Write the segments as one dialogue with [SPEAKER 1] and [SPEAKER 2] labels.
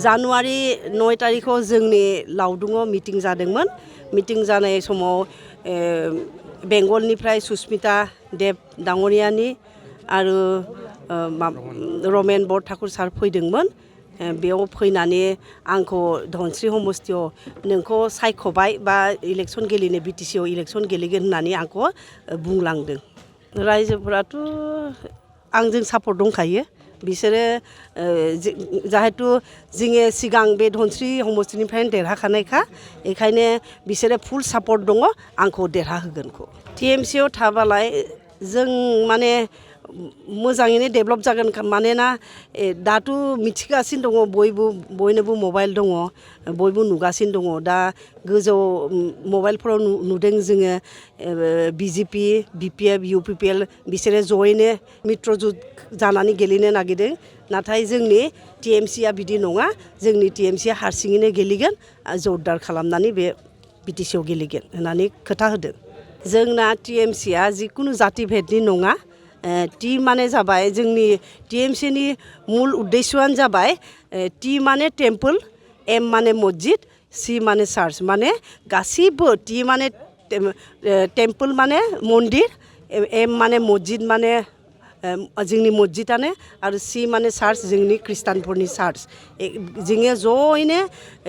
[SPEAKER 1] जानुवारि 9 तारिखाव जोंनि लावदुङाव मिटिं जादोंमोन। मिटिं जानाय समाव बेंगलनिफ्राय सुस्मिता देब दाङरियानि आरो रमेन बर ठाकुर सार फैदोंमोन। बेयाव फैनानै आंखौ धनस्री समस्तियाव नोंखौ सायख'बाय बा इलेक्सन गेलेनो बिटिसिआव इलेक्सन गेलेगोन होननानै आंखौ बुंलांदों। रायजोफोराथ' आंजों सापर्ट दंखायो। बिसोरो जाहेतु जोङो सिगां बे धनस्री समस्तिनिफ्रायनो देरहाखानायखा, बेखायनो बिसोरो फुल सापर्ट दङ आंखौ देरहाहोगोनखौ। टिएमसिआव थाबालाय जों माने मोजाङैनो डेभेलप जागोन। मानोना दाथ' मिथिगासिनो दङ, बयनोबो मबाइल दङ, बयबो नुगासिनो दङ। दा गोजौ मबाइलफोराव नुदों जोङो बिजेपि, बिपिएफ, इउपिपिएल बिसोरो जयैनो मित्रजुट जानानै गेलेनो नागिरदों। नाथाय जोंनि टिएमसिआ बिदि नङा। जोंनि टिएमसिआ हारसिङैनो गेलेगोन, जरदार खालामनानै बे बिटिसिआव गेलेगोन होननानै खोथा होदों। जोंना टिएमसिआ जिखुनु जाति भेदनि नङा। टि माने जाबाय जोंनि टिएमसिनि मुल उद्देश्यआनो जाबाय टि माने टेम्पोल, एम माने मस्जिद, सि माने चार्च। माने गासिबो टि माने टेम्पोल माने मन्दिर, एम माने मस्जिद माने जोंनि मस्जिदानो, आरो सि माने चार्च जोंनि ख्रिस्टानफोरनि चार्च। जोङो जयैनो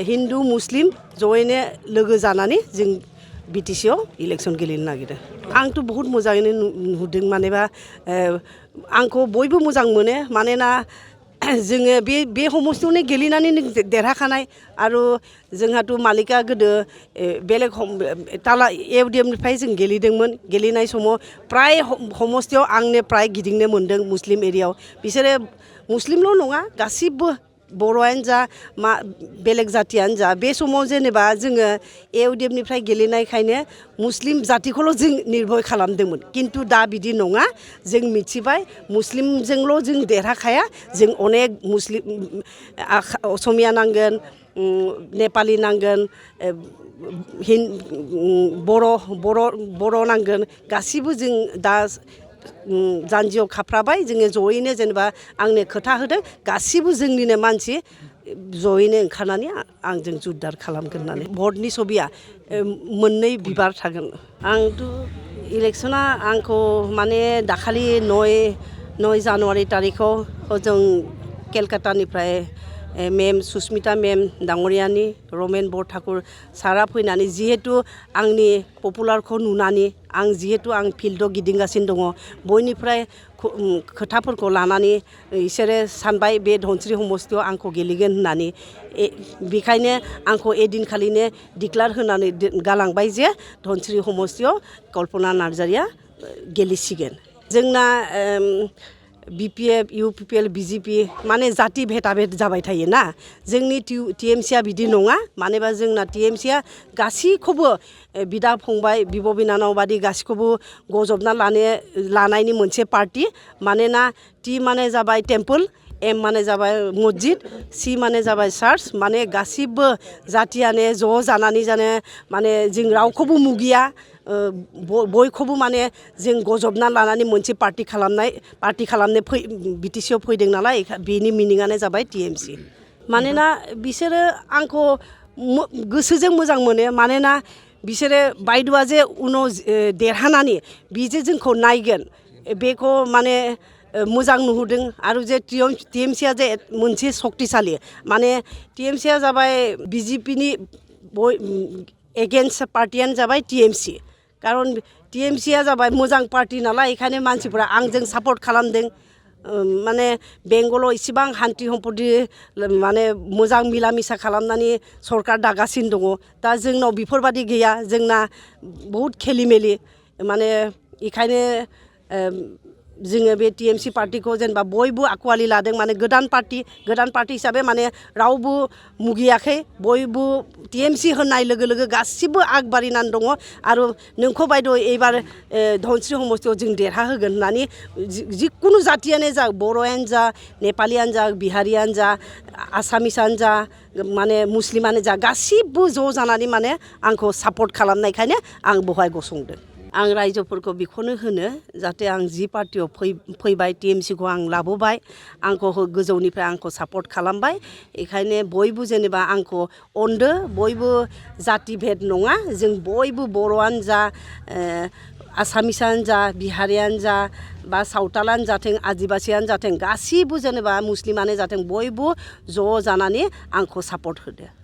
[SPEAKER 1] हिन्दु मुस्लिम जयैनो लोगो जानानै जों बिटिसिआव इलेक्सन गेलेनो नागिरदों। आंथ' बहुत मोजाङैनो नुदों। मानोबा आंखौ बयबो मोजां मोनो। मानोना जोङो बे समस्तियावनो गेलेनानै देरहाखानाय। आरो जोंहाथ' मालिकआ गोदो बेलेग ताला एवडिएमनिफ्राय जों गेलेदोंमोन। गेलेनाय समाव प्राय समस्तियाव आंनो प्राय गिदिंनो मोन्दों मुस्लिम एरियायाव। बिसोरो मुस्लिमल' नङा, गासिबो बर'आनो जा बेलेग जातियानो जा, बे समाव जेनेबा जोङो एवडिएमनिफ्राय गेलेनायखायनो मुस्लिम जातिखौल' जों निर्भय खालामदोंमोन। खिन्थु दा बिदि नङा। जों मिथिबाय मुस्लिमजोंल' जों देरहाखाया, जों अनेक मुस्लिम असमिया नांगोन, नेपालि नांगोन, बर' नांगोन। गासिबो जों दा जानजियाव खाफ्राबाय। जोङो जयैनो जेनेबा आंनो खोथा होदों गासिबो जोंनिनो मानसि जयैनो ओंखारनानै आंजों जुद्धार खालामगोन होननानै। भटनि सबिया मोननै बिबार थागोन। आंथ' इलेक्सना आंखौ माने दाखालि 9 जानुवारि तारिखाव जों केलकातानिफ्राय मेम सुस्मिता मेम दाङरियानि, रमेन बर ठाकुर सारा फैनानै जिहेतु आंनि पपुलारखौ नुनानै आं फिल्डआव गिदिंगासिनो दङ, बयनिफ्राय खोथाफोरखौ लानानै बिसोरो सानबाय बे धनस्री समस्तियाव आंखौ गेलेगोन होननानै। बेखायनो आंखौ एदिनखालिनो डिक्लार होनानै गालांबाय जे धनस्री समस्तियाव कल्पना नार्जारिया गेलेसिगोन। जोंना बिपिएफ, इउपिपिएल, बिजेपि माने जाति भेदाभेद जाबाय थायोना। जोंनि टिएमसिआ बिदि नङा। मानोबा जोंना टिएमसिआ गासैखौबो बिदा फंबाय, बिब' बिनानाव बादि गासैखौबो गजबना लानायनि मोनसे पार्टि। मानोना टि माने जाबाय टेम्पोल, एम माने जाबाय मस्जिद, सि माने जाबाय चार्च। माने गासिबो जातियानो ज' जानानै माने जों रावखौबो मुगिया, बयखौबो माने जों गजबना लानानै मोनसे पार्टि खालामनो बिटिसिआव फैदों नालाय। बेनि मिनिङानो जाबाय टिएमसि। मानोना बिसोरो आंखौ गोसोजों मोजां मोनो। मानोना बिसोरो बायद'आ जे उनाव देरहानानै बिजे जोंखौ नायगोन, बेखौ माने मोजां नुहुरदों। आरो जे टिएमसिआ जे मोनसे शक्तिशाली, माने टिएमसिआ जाबाय बिजेपिनि एगेन्स्ट पार्टियानो जाबाय टिएमसि। खारन टिएमसिआ जाबाय मोजां पार्टि नालाय, बेखायनो मानसिफोरा आंजों सापर्ट खालामदों। माने बेंगलाव इसेबां शान्ति सम्पति माने मोजां मिला मिसा खालामनानै सरकार दागासिनो दङ। दा जोंनाव बेफोरबादि गैया। जोंना बहुद खेलिमेलि। माने बेखायनो जोङो बे टिएमसि पार्टिखौ जेनेबा बयबो आखुवालि लादों। माने गोदान पार्टि हिसाबै माने रावबो मुगियाखै। बयबो टिएमसि होननाय लोगो लोगो गासिबो आगबारिनानै दङ। आरो नोंखौ बायद' एबार धनस्री समस्तियाव जों देरहाहोगोन होननानै जिखुनु जातियानो जा, बर'आनो जा, नेपालियानो जा, बिहारियानो जा, आसामिसानो जा, माने मुस्लिमानो जा, गासिबो ज' जानानै माने आंखौ सापर्ट खालामनायखायनो आं बेवहाय गसंदों। आं रायजोफोरखौ बेखौनो होनो जाहाथे आं जि पार्टियाव फैबाय टिएमसिखौ आं लाबोबाय आंखौ गोजौनिफ्राय आंखौ सापर्ट खालामबाय बेखायनो बयबो जेनेबा आंखौ अनदो बयबो जाति भेद नङा जों बयबो बर'आनो जा आसामिसानो जा बिहारियानो जा बा सावतालानो जाथों आदिबासियानो जाथों गासिबो जेनेबा मुस्लिमानो जाथों बयबो ज' जानानै आंखौ सापर्ट होदो